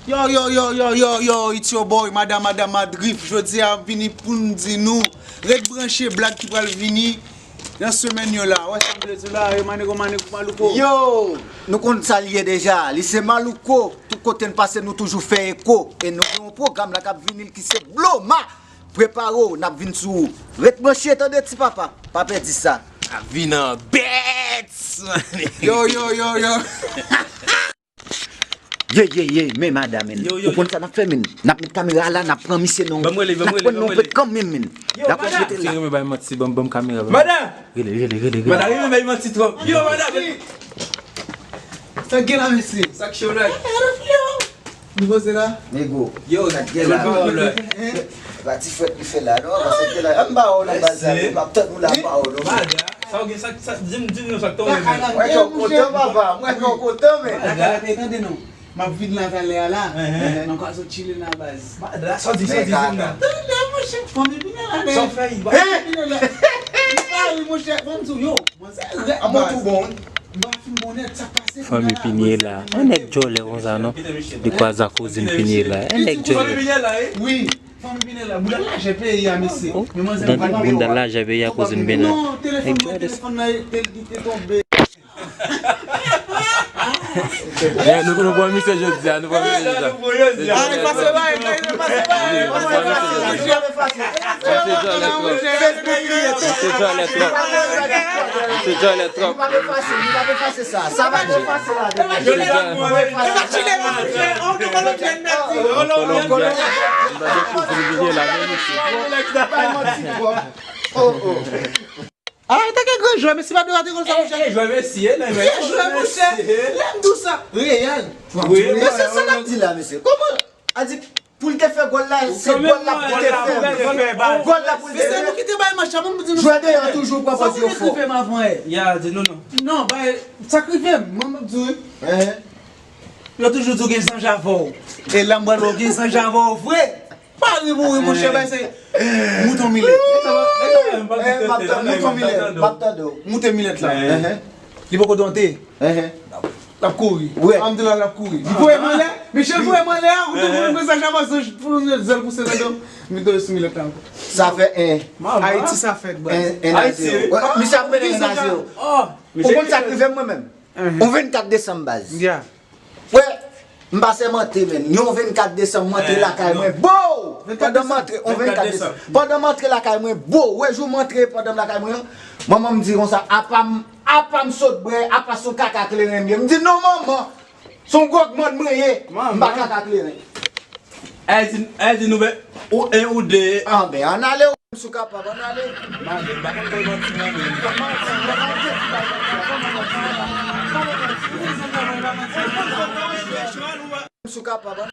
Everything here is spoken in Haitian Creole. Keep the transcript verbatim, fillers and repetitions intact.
Yo, yo, yo, yo, yo, yo, it's your boy, Madam, Madam Madrif. Jodi a, m vini pou m di nou, ret branche blag ki pral vini nan semèn yo la. Wè sa m vle di la, yo, Manego, Manego, Malouko. Yo, nou konn sa l ye deja. Li se Malouko. Tout kote n pase, nou toujou fè eko. E nou gen yon pwogram la k ap vini ki se Bloma. Prepare w, n ap vin sou ou. Ret branche, tande ti papa. Pa pèdi sa. Ap vin an bèt. Yo, yo, yo, yo. Ye, ye, ye, men madanm, men. Yo, yo, ou konn yo. Sa n ap fè, men? N ap met kamera la, n ap pran misye non. Ban m rele, ban m rele, ban m rele. N ap pran non, fè kòm men, men. Yo, dakò, madan. Mete la. Renmen bay manti, ban m, ban m kamera, ban m. Madan. Rele, rele, rele, rele. Madan, renmen bay manti twòp. Yo, madan. Sa k gen la, mesye? Sa k cho la? Nou poze la? Nego. Yo, sa k gen la? Pawòl la. Hein? Pa ti fwèt li fè la, non? Sa k gen la? An ba w, non, bazan. M ap tann ou la, ba w, non. Madan. Sa w gen, sa, sa, di m, di m non sa k tonbe, men. Mwen kontan, papa. Mwen kontan, men. Madan, tande non. M ap vin la talè a la. Mwen ka sot chile nan baz. Madan, sòti, sòti, vin la. Tande, monchè, fanmi Pinèla, men. Sa w fè, fanmi Pinèla. Li pa ri, monchè, fanm sou yo. Manzè rèd, baz. An bon, tou bon, wi. M pa fin bon nèt, sa k pase? Fanmi Pinèla. An nèg djòlè konsa, non? Li kwaze ak kouzin Pinèla. An nèg djòlè. Fanmi Pinèla, wi. Fanmi Pinèla, bouda lajè peyi a, mesye. Men manzè pa bon. Bouda lajè peyi a, kouzin Pinèla. Non, telefòn mwen, telefòn nan, te, li te tonbe. Yeah, nou, nou pran misye jodi a, nou pran misye jodi a. Ah, nou pran jodi a. Pase bay, pase bay, pase bay. Misye djòlè twòp. Misye djòlè twòp. Misye djòlè twòp. Misye djòlè. Kolonbyen. M pa dekouvri misye la, men misye. Oh, oh. Ah, e te gen gran jwè, mesye, pa dwe rate gòl sa, monchè. E, e jwè mesye, non, e jwè, monchè. Lè m di w sa, reyèl. Wi, mesye, sa n ap di la, mesye? Kòman? A di, pou l te fè gòl la, se gòl la pou l te fè. Gòl la pou l te fè. Mesye, nou kite bay manch la, ban m di nou. Jwè deyò toujou pran pòz yo fò. Sa w te rive m avan yè? Ya, di nou non. Non, bay, sa k rive m, mwen, m ap di w, wi. Yo toujou di w gen zanj avè w. E lè m pral wè w gen zanj avè w vre. Pa ri pou ri, monchè, bay se mouton milèt. Mouton milèt, m ap tande w. Moute milèt la. Li poko donte. L ap kouri. An m di la, l ap kouri. Li voye m anlè. Michel voye m anlè a, ou te voye m sa, Java, pou nou zèl pouse nan do. M vin tonbe sou milèt la ankò. Sa fè en. Ayiti sa fèt, baz. En a zewo. Misye ap mennen en a zewo. Ou konn sa k rive m, mwen menm? On vennkat desanm, baz. Wè, m pa sèmante, men. Yon vennkat desanm, m antre lakay mwen. Bow! Pandan m antre, on vennkat desanm. Pandan m antre lakay mwen, bow! Wè, jou m antre pandan m lakay mwen an, manman m di konsa, apa m, apa m sot bwè, apa se yon kaka kleren m ye. M di, non, manman, se yon gwòg mòn mwen ye. M pa kaka kleren. Èl di, èl di nou, ben, ou en ou de. Ah, ben, ann ale, ou, si w kapab, ann ale. Madan, m pa konn bay manti, non, men. Si w kapab, ann